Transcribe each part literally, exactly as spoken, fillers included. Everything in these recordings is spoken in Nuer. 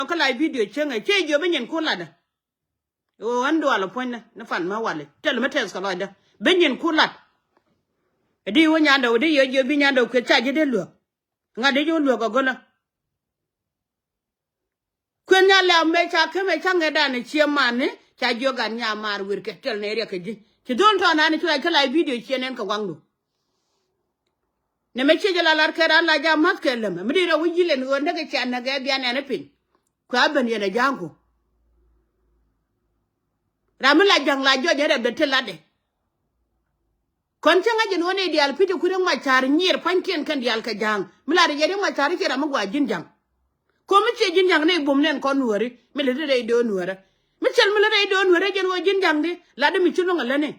Kä la video cieŋɛ, ciɛ jiö bi nyin ku lat ɛ. Ɣöö ɣän dual puɔ̱nydä ni fan mä wali. Tɛl mi tɛth kɛ lɔcdä. Bi nyin ku lat. Di wä nyandɛ wä di yɛ jiö bi nyandɛ wä kueth ca ji̱ dee luäk. Ŋa̱t di ji̱ wä luäk ɛ gölä. Kueth nya lɛ̈w mëë ca kä mëë ca ŋɛtdan ɛ cië mani ca jiök gat nya maar wirkɛ tɛl nɛ riɛk kɛ ji̱. Ci dhol tɔ̱ nani cu rac kä la video ciɛ nɛn kɛ waŋdu. Nɛ mɛ ciec la lar kɛ ran la jam math kɛ läm mi di rɛ wi̱c yilen ɣöö näk cia näk ɛ bia nɛn piny. Kua ben yɛn ɛ ja̱a̱ŋku. Ram mi la ja̱ŋ la jɔc ɛ rɛ ben ti latdɛ. Kɔn cä ŋa̱c ɛn ɣöö nɛy diaal pi̱c ɛ kui̱dɛ ŋuac ca̱r nyier pa̱nykiɛn kɛn diaal kɛ ja̱a̱ŋ mi la rɛ yɛ di ŋuac ca̱r i̱ ciɛ ram mi gua ji̱n ja̱ŋ. Ko̱ mi ciɛ ji̱n ja̱ŋ nɛy bum nɛn kɔn nuääri mi lɛ ti rɛy do̱o̱n nuäärä. Mi cɛl mi lɛ rɛy do̱o̱n nuäärä jɛn ɣöö ji̱n ja̱ŋ di latdɛ mi ci luŋ ɛ lätni.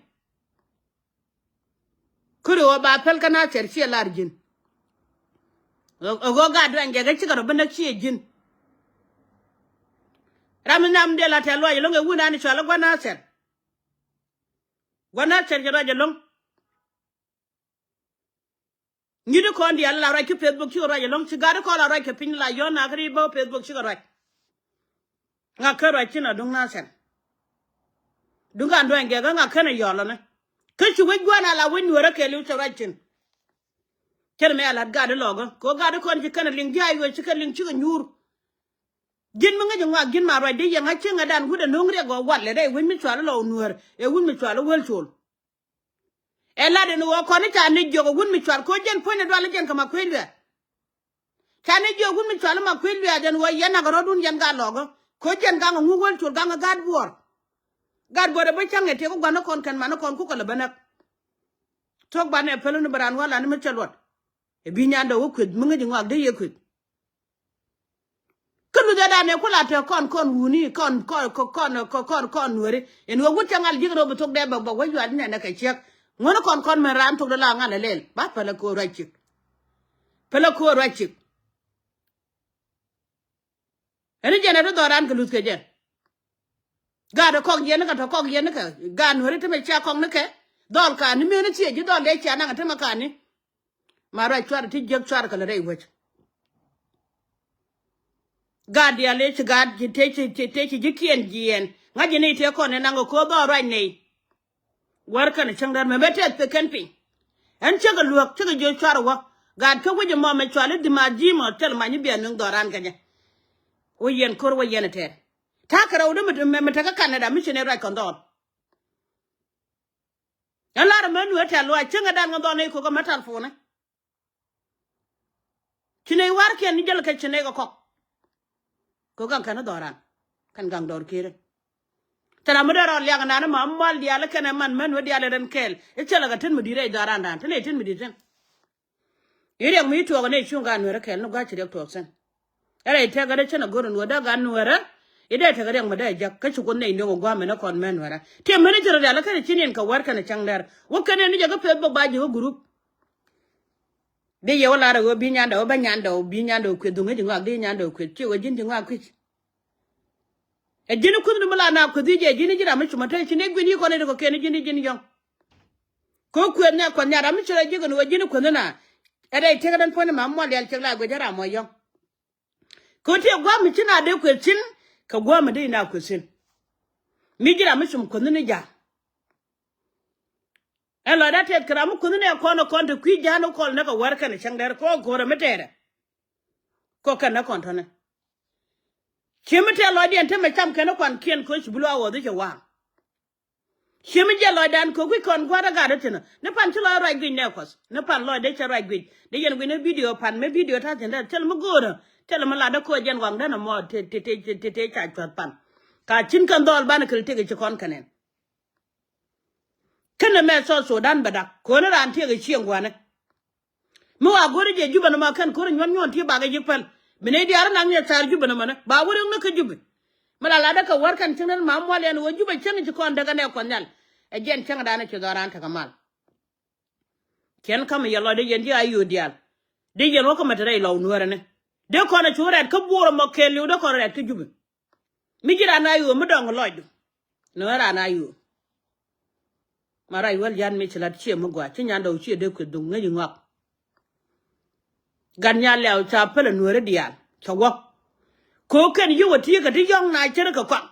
Kuri ɣöö ba pɛl kä Nathɛr ciɛ lar ji̱n. Ɣöö gat duany gɛk ɛ cikɛ rɔ bi näk ciɛ ji̱n. Ram mi nam dee la tɛl luac ɛlɔ̱ŋ ɛ wun an i̱ cɔal ɛ gua̱n Nathɛr. Gua̱n Nathɛr cɛ ruac ɛlɔ̱ŋ. Nyit ikɔn diaal la ruac kä Facebook cikɛ ruac ɛlɔ̱ŋ ci gat ikɔn la ruac kɛ piny la yɔ̱n nak ri bä Facebook cikɛ ruac. Ŋa kä ruac cin a duŋ Nathɛr. Duŋ kan duany gɛk ŋa kɛn a yɔl ɔnɛ. Kä ci wec gua̱n a la wec nuäärä kɛɛliw cɛ ruac cin. Cɛn mɛ a lat gat ilɔkä kɛ ɣöö gat ikɔn ci kɛn a liŋ ji̱ a yuɔc ci kɛn liŋ cikɛ nyuur. Ji̱n mi ŋäc iŋuak ji̱n ma ruac di yɛŋ a cieŋ a dan wut a no̱ŋ riɛk gɔɔ wal ɛ rɛy wec mi cual ilɔw nuäär ɛ wut mi cual iwäl col. Ɛ lat ɛn ɣöö kɔn i̱ ca ni jiök ɛ wut mi cual ko̱ jɛn puɔ̱ny ɛ dual i̱ jɛn kɛ ma kuec luɛɛr. Ca ni jiök wut mi cual i̱ ma kuec luɛɛr jɛn ɣöö yɛn nak ɛ rɔ̱dun yɛn gat lɔkä ko̱ jɛn gaŋ ɛ ŋuk wäl col gaŋ ɛ gat buɔɔr. Gat buɔɔr ɛ bä caŋ ɛ tiek i̱ gua̱n i̱ kɔn kɛn man i̱ kɔn kukɛ lɛ bä näk. Thuɔ̱k banɛ päl ni bɛ raan wä lan i̱ mi cɛ luɔt. Ɛ bi nyandɛ wä kueth mi ŋäc i̱ ŋɔak dee yɛ kueth. Kä luthɛ danɛ ku la te kɔn kɔn wuni kɔn kɔn kɔn kɔn kɔn nueri. Ɛn wä wut cɛ ŋal ji̱k rɔ bi thok dee bɛ bɛ wä yual nɛnɛ kɛ ciɛk. Ŋuɔ̱n kɔn kɔn mɛn raan thok dee la ŋal ɛ lɛl ba pälɛ ko̱o̱r ruac cik. Pälɛ ko̱o̱r ruac cik. Ɛn i̱ jɛn ɛ ti dhɔran kɛ luth kɛ jɛn. Gaat ɛ kɔk yɛn ni kɛ tɔ kɔk yɛn ni kɛ gaat nueri ti mɛ cia kɔk ni kɛ. Dhɔl ka̱n ni mëë ni thiec ji̱ dhɔl dee cia naŋ ɛ ti mɛ ka̱n ni. Ma ruac cuarɛ ti jiäk cuarɛ kɛ lɛ rɛy wäc. Gaat diaal i̱ ci gaat ci te ci te ci ji̱kiɛn jiɛɛn ŋa̱c ji̱ ni tëë kɔn ni naŋ kɛ ko̱o̱th dhɔɔr ruac nɛy. Wär kɛn cäŋ däär mɛ bɛ tɛth pek kɛn piny. Ɛn cäkɛ luäk cäkɛ jiök cuarɛ wä. Gaat kä wec ɛmɔ mɛ cual i̱ dhi̱ma ji̱ mɔ thil many i̱ bian nueŋ dhɔran kɛ jɛ. Wä yɛn ko̱r wä yɛn ɛ tɛɛr. Ta̱a̱ kɛ rɛw dämɛ mɛ mɛ tekɛ Canada mi ci nɛy ruac kɔn dhɔɔr. Ɛn lar ɛmɛ nueer tɛ̈th luaac cieŋɛ dan ŋä dhɔl nɛy ko̱kä mɛ talponi. Ci nɛy warkiɛn ni jäl kɛ ci nɛy kɛ kɔk. Ko̱kä kɛn dhɔran kɛn gaŋ dɔɔr ki̱i̱rɛ. Thil ram mi dee rɔ liak nan ma mual diaal kɛnɛ man män wä diaal rɛn kɛɛl i̱ cä lɛ kɛ tin mi di̱i̱t rɛy dhɔran dan ti nɛy tin mi di̱i̱t tin. I̱ riɛk mi tuɔɔk ni cuŋ gan nuɛrä kɛl ni gua̱c ci riɛk tuɔɔk thi̱n. Ɛ rɛy tɛk ɛ dee cin a go̱r in wä dee gan nuɛrä. I̱ dee tɛk riɛk mi dee jak kä ci kuoth nɛy nöŋ ɛ gua̱a̱m in ɛ kɔn mɛn nuɛrä. Tiɛm mɛn i̱ ci rɔ rial kä ci niɛn kɛ wär kɛn ɛ cäŋ dɛr wä kɛn in i̱ jɛ kä peth bä ba ji̱ wä gurup. Dee yɛ wä lar ɛ wä bi nyandɛ wä bä nyandɛ wä bi nyandɛ wä kueth dhuŋ i̱ ji̱ ŋɔak dee nyandɛ wä kueth ci wä ji̱n ji̱ ŋɔak kui̱c. Ɛ ji̱n kuth ni mi la na kueth i̱ jɛ ji̱n ji̱ ram mi cuma te ci ni gui̱n yi kɔn i̱ kɔ ken ji̱n ji̱n yɔ̱ŋ. Ko kueth ni kueth ni ram mi ci rɔ ji̱ kɛn wä ji̱n kueth ni na. Ɛ rɛy tiek dan puɔ̱n ni ma muɔl dial ciek la guic ram mɔ yɔ̱ŋ. Ko tiek gua̱a̱m mi ci na dee kueth cin kɛ gua̱a̱m mi dee na kueth cin. Mi ji̱ ram mi cum kueth ni ja̱. Ɛn lɔcdä tɛth kɛ ram mi kueth ni ɛ kɔn ɛ kɔn te kui̱ ja̱ ni kɔl ni kɛ wär kɛn cäŋ dɛr kɔ go̱rɛ mi tɛɛrɛ. Kɔ kɛn ni kɔn tɔ̱nɛ. Ciemi tɛth lɔcdiɛn te mɛ cam kɛn kuan kiɛn koc bi luaak ɣɔth i̱ cɛ wa̱a̱ŋ. Ciemi jiɛ lɔcdan ko̱k wi̱c kɔn gua̱a̱r ɛ gat ɛ thi̱n ni pan ci lɔc ruac guic nɛ kuɔth ni pan lɔcdɛ cɛ ruac guic. Dee yɛn guic ni bidio pan mɛ bidio ta̱a̱ thi̱n dee thil mi go̱o̱rä thil mi latdä koc jɛn waŋdän ɛmɔ te te te te ca cua̱th pan. Ka cin kɛn dhɔl banɛ kɛl tëk i̱ ci kɔn kɛn ɛn. Känɛ mɛ South Sudan bɛ dak ko̱n raan tiɛk i̱ cieŋ gua̱nɛ. Mi wa go̱ri jɛ Jubɛ nɔmɔ kɛn ko̱ri nyuɔ̱n nyuɔ̱n ti bakɛ ji̱ päl. Mi nɛy diaar naŋ nyɛ thar Jubɛ nɔmɔ ni ba wä riŋ ni kä Jubɛ. Mi la latdä kɛ wär kɛn cieŋ ni ma mual yɛn wä Jubɛ cieŋ ci kɔn däk ɛn ɛ kuɔth nhial. Ɛ jiɛn cieŋ danɛ ci dhɔran tekɛ mal. Cɛn ka̱m yɛ lɔcdɛ yɛn ji̱ a yo̱o̱ diaal. Dee yɛn wä kä mɛ te rɛy lɔw nuäärä ni dee kɔn ɛ cu rɛt kä buɔr ɛmɔ kɛɛliw dee kɔn rɛt kä Jubɛ. Mi ji̱ ran a yo̱o̱ mi dɔ̱ŋ lɔcdu. Ni ɣän ran a yo̱o̱. Ma ruac wäl ya̱n mi ci la̱t ciɛ mi gua̱a̱ ci nyandɛ wä ciɛ dee kueth dhuŋ ŋäc i̱ ŋɔak. Gat nyal lɛw ca pälɛ nueeri diaal cɛ wä. Ko kɛn yio̱w a ti kɛ ti yɔ̱ŋ na cär kɛ kɔaŋ.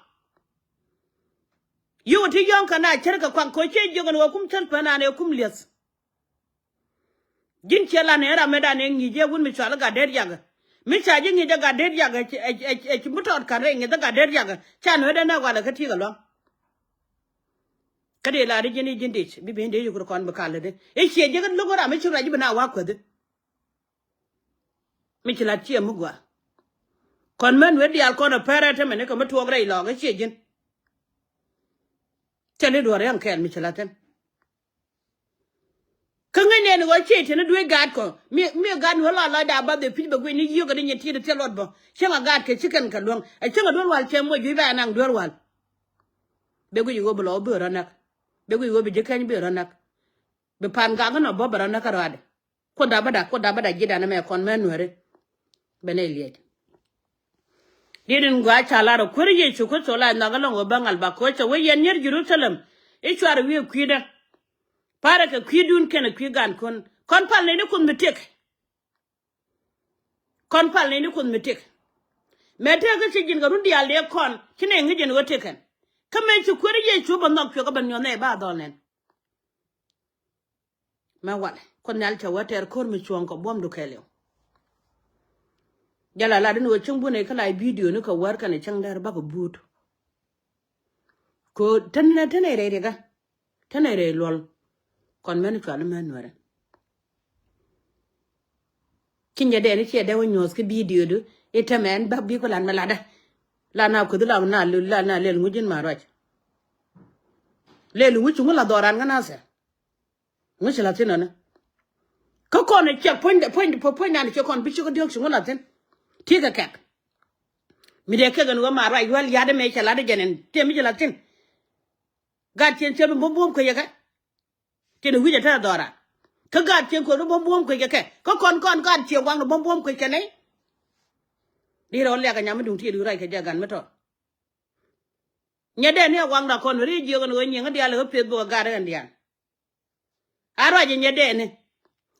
Yio̱w a ti yɔ̱ŋ kɛ na cär kɛ kɔaŋ ko ciɛ jiök ɛn ɣöö kum cär pän an ɛ kum lieth. Ji̱n ciɛ lan ɛ ram ëëdan ɛ ŋi̱i̱c ɛ wun mi cɔal i̱ gat dee riakä. Mi ca ji̱ ŋi̱i̱c ɛ gat dee riakä ɛ ci mi tɔɔt ka̱n rɛy ŋi̱i̱c ɛ gat dee riakä ca nueetdɛ nɛ walɛ kä ti̱i̱ kɛ lua̱ŋ. Kä dee la di ji̱n i̱ ji̱n dic bi ben dee yuk rɔ kɔn bi kal di i̱ ciɛ ji̱ kä lo̱k ram i̱ ci ruac i̱ bi na wa̱a̱ kuäthi. Mi ci la̱t ciɛ mi gɔaa. Kɔn män wee diaal kɔn a pɛrɛ te mɛni kɛ mi tuɔɔk rɛy lɔɔk i̱ ciɛ ji̱n. Cɛ li duɔ̱ɔ̱r yɛn kɛɛl mi ci la̱t thi̱n. Kä ŋäcnɛ ni ɣöö ciɛ tiɛni duee gaat kɔ mi mi gaat ni ɣöö lɔc lɔcda bath ɛ pi̱c bɛ guic ni yiëëk kɛ di nyin ti̱i̱t thiɛl luɔt bä. Cäŋ a gaat kɛ ci kɛn kɛ luäŋ ɛ cäŋ a duel wal cɛ muɔc jui̱c bɛ anaŋ duel wal. Bɛ guic ɣöö bi lɔ bi rɔ näk. Bɛ guic ɣöö bi ji̱ kɛny bi rɔ näk. Bi pan gak inɔ bä bɛ rɔ näk kä rɔadɛ. Kuoth dap bäda kuoth dap bäda ji̱dan ɛmɛ kɔn mɛ nuääri. Bɛ nɛy liɛc. Diet in gɔaa ca lar ɛ kuäär Yecu Kritho la nhɔk ɛlɔ̱ŋ ɣöö bä ŋal ba koc cɛ wee yɛn nyier Jerusalem. I̱ cuarɛ wi̱i̱ kui̱dä. Parɛ kɛ kui̱dun kɛnɛ kui̱ gankun kɔn pal nɛy ni kuoth mi tëk. Kɔn pal nɛy ni kuoth mi tëk. Mɛ tëk kä ci ji̱n kɛ run diaal dee kɔn ci nɛy ŋi̱c ɛn ɣöö tëk kɛn. Kä mëë ci kuäär Yecu bä nhɔk cuɛ kä bä nyuɔ̱th nɛy ba dhɔl nɛn. Mɛ walɛ kuoth nhial cɛ wä tɛɛr ko̱r mi cuɔ̱ɔ̱ŋ kɛ buɔ̱mdu kɛɛliw. Jɛ la lat in ɣöö cäŋ bun ɛ kä la bidio ni kɛ wäär kɛnɛ cäŋ dɛr bakɛ buut. Ko tän tän ɛ rɛy rikä tän ɛ rɛy luɔl. Kɔn mɛn cual mɛn nuɛrɛ. Ci nyɛ dɛn i̱ ciɛ dee wä nyuɔ̱th kä bidio du i̱ tämɛ ɛn bak bi ku lan mɛ latdä. Lan a kueth lan na lel lan na lel ŋuc in ma ruac. Lel ŋuc ci ŋu la dhɔran kä nasɛ. Ŋu ci la thin ɔni. Kä kɔn i̱ ciɛk puɔ̱ny puɔ̱ny puɔ̱ny nan i̱ ciɛ kɔn bi ci kä diɔ̱k ci ŋu la thin. Ti̱i̱ kɛ kɛk. Mi dee kek ɛn ɣöö ma ruac yual ya̱t ɛmɛ cɛ lat ɛ jɛn ɛn tiɛ mi ci la thin. Gat ciɛn ciɛ bi buɔ̱m buɔ̱m kuecɛ kɛ. Tin wi̱c ɛ te dhɔra kä gaat cieŋ kueth kä buɔ̱m buɔ̱m kuec kɛ kɛ kä kɔn kɔn gaat cieŋ waŋ ni buɔ̱m buɔ̱m kuec kɛ nɛy. Di rɔ liak kɛ nyam mi duŋ ti di ruac kɛ jɛ gan mi tɔt. Nyɛ dee ni a waŋda kɔn ri jiök ni ɣöö nyiŋ diaal ɣä pieth bok ɛ gaat ɣän diaal. A ruac nyɛ dee ni.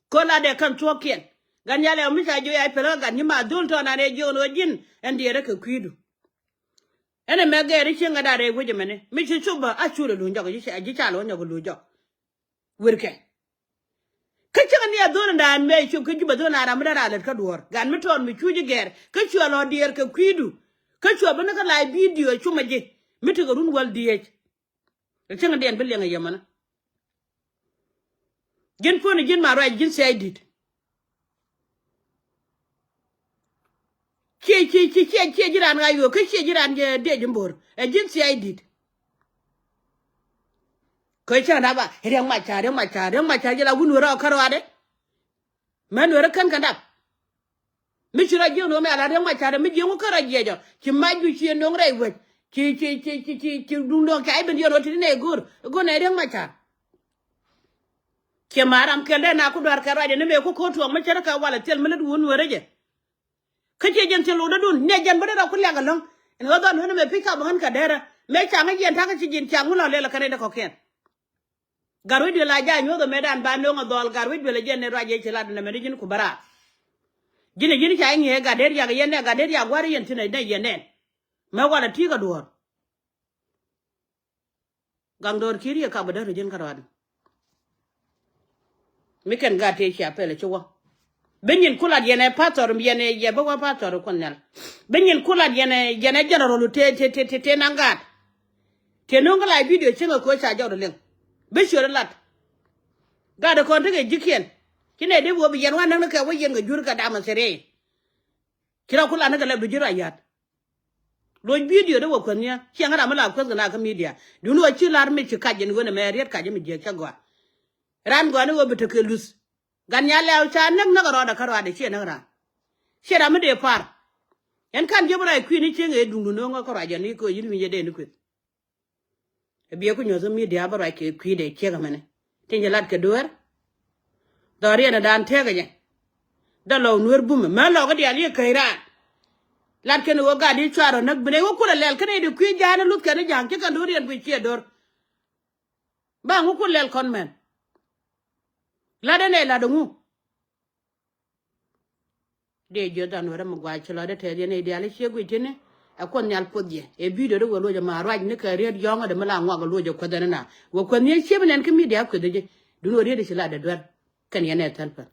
Ko la dee kän thuɔ̱ɔ̱kiɛn gan yal ɛ mi ca jiök ya pɛl ɣä gat nyi ma dhul tɔn an ɛ jiök ni ɣöö ji̱n ɛn diɛɛrä kɛ kui̱du. Ɛn ɛmɛ gɛɛri cieŋ ɛ da̱rɛ wec ɛmɛni mi ci cop bä a cul ɛ luny jɔk ji̱ ca luɔ̱ny jɔk luny jɔk. Wirkɛ. Kä cäŋ ni a dhon in daan mëë cop kä Jubɛ dhon a ram mi dee raa lät kä duɔ̱ɔ̱r gan mi tɔɔn mi cuc i̱ gɛɛr kä cuɛ lɔ diɛɛr kɛ kui̱du. Kä cuɛ bi ni kä lac bidio cumɛ ji̱ mi tekɛ run wäl diëëc. Cäŋ diɛn bi liɛŋ a yɛmɛnä. Ji̱n puɔ̱ni ji̱n ma ruac ji̱n thia̱a̱c di̱t. Ciɛ ciɛ ciɛ ciɛ ciɛ ji̱ raan ŋa̱c ɣöö kä ciɛ ji̱ raan jɛ diɛ ji̱ mbo̱r ɛ ji̱n thia̱a̱c di̱t. Kä cä na ba Riɛk Macar Riɛk Macar Riɛk Macar jɛ la wun wä rɔ kärɔadɛ. Män wä rɔ kän kɛ dap. Mi ci rɔ ji̱ wun wä mɛ ala Riɛk Macar mi ji̱ wun kärɔ jiɛc ɔ ci mac du ci no̱ŋ rɛy wec. Ci ci ci ci ci ci duŋ no̱ŋ ca i̱ ben yɔn wä ti ni nɛ go̱r go̱r nɛ Riɛk Macar. Ciɛ ma ram kɛl dee na ku duar kɛ ruacɛ ni mëë ku ko̱r tuɔɔk mi cärä kɛ walɛ thil mi lät wun wä rɛ jɛ. Kä ciɛ jɛn thil wun dee dun nɛ jɛn bä dee rɔ ku liak ɛlɔ̱ŋ. Ɛn ɣä dhɔn ɣän mɛ pi̱c kap ɣän kɛ derä mëë ca ŋä jiɛn ta̱kä ci ji̱n ca ŋun lɔ lɛl kɛn rɛy dee kɔ̱kiɛn. Gat wec duël a ja̱ nyuɔ̱th ɛmɛ dan ba no̱ŋ ɛ dhɔl gat wec duël ɛ jɛn ni ruac yɛ ci lat ɛn ɛmɛ ni ji̱n ku bä raar. Ji̱n ɛ ji̱n ca i̱ ŋi̱eec gat dee riak yɛn nɛ gat dee riak gua̱r yɛn thi̱n ɛ nɛ yɛn nɛn. Mɛ walɛ ti̱i̱ kɛ duɔ̱ɔ̱r. Gaŋ do̱r ki̱i̱r yɛ kap bä däär ji̱n kä ruaadä. Mi kɛn gaat tëë cia pɛl ci wä. Bi nyin kulat yɛn ɛ pathɔr yɛn ɛ yɛ bi wä pathɔr kuɔn nhial. Bi nyin kulat yɛn ɛ yɛn ɛ general tëë tëë tëë tëë naŋ gaat. Tëë no̱o̱ŋ kä lac bidio cieŋ ɛ köö ca jɔw dɔ liŋ. Bi ciöt ɛ lat. Gaat ɛ kɔn tekɛ ji̱kiɛn. Ci nɛ dee bi wä bi yɛn wä näk ni kɛ wä yɛn kɛ jur kɛ dam ɛ theriey. Ci rɔ kulat ni kɛ lɛ bi ji̱ rɔ ya̱t. Loc bidio dee wä kuäth niä ciɛ ŋä ram mi la kuäth kɛ na kä midia. Duni wä ci lar mi ci kac jɛn wen ɛmɛ riet kac mi jiɛk cä gɔaa. Ran gɔaa ni wä bi tekɛ luth. Gan nya lɛw ca näk näk rɔɔdɛ kä rɔɔdɛ ciɛ näk ran. Ciɛ ram mi dee par. Ɛn kan jiɛ bi rɔy kui̱ni cieŋ ëë duŋdu no̱o̱ŋä kä rɔɔdɛ ni kɛ ɣöö yi̱n wi̱nyɛ dee ni kueth. Ɛ biɛ ku nyuɔ̱th mi dia̱a̱ bä ruac kɛ kui̱dɛ ciek ɛmɛnɛ tin cɛ lat kɛ dueer. Dhɔriɛn ɛ daan tëëkɛ jɛ. Dee lɔw nueer bumɛ mɛ lɔk i̱ diaal yɛ käc raan. Lat kɛn ɣöö gat i̱ cuarɔ näk binɛ wä kulɛ lɛl kɛn i̱ di kui̱ ja̱a̱n i̱ luth kɛn i̱ ja̱a̱ŋ ci kɛn do̱r yɛn kui̱ ciɛ do̱r. Ba ŋu kul lɛl kɔn mɛn. Lat ɛn ɛ lat ŋu. Dee jiöth dhan wärä mi gua̱a̱c ci lɔcdä tɛth yɛn i̱ diaal i̱ cie guic ti̱ni. Ɛ kuɔth nhial puɔth yɛ ɛ bidio di wä luɔc ɛmɛ ruac ni kɛ riet yɔ̱ŋä dɛ mi la ŋuak luɔc ɛ kuäthɛ ni na wä kuäth ni cie bi nɛn kä midia kuäthɛ ji̱. Dun wä riet i̱ ci la dɛ duer kɛn yɛn ɛ thäl pɛn.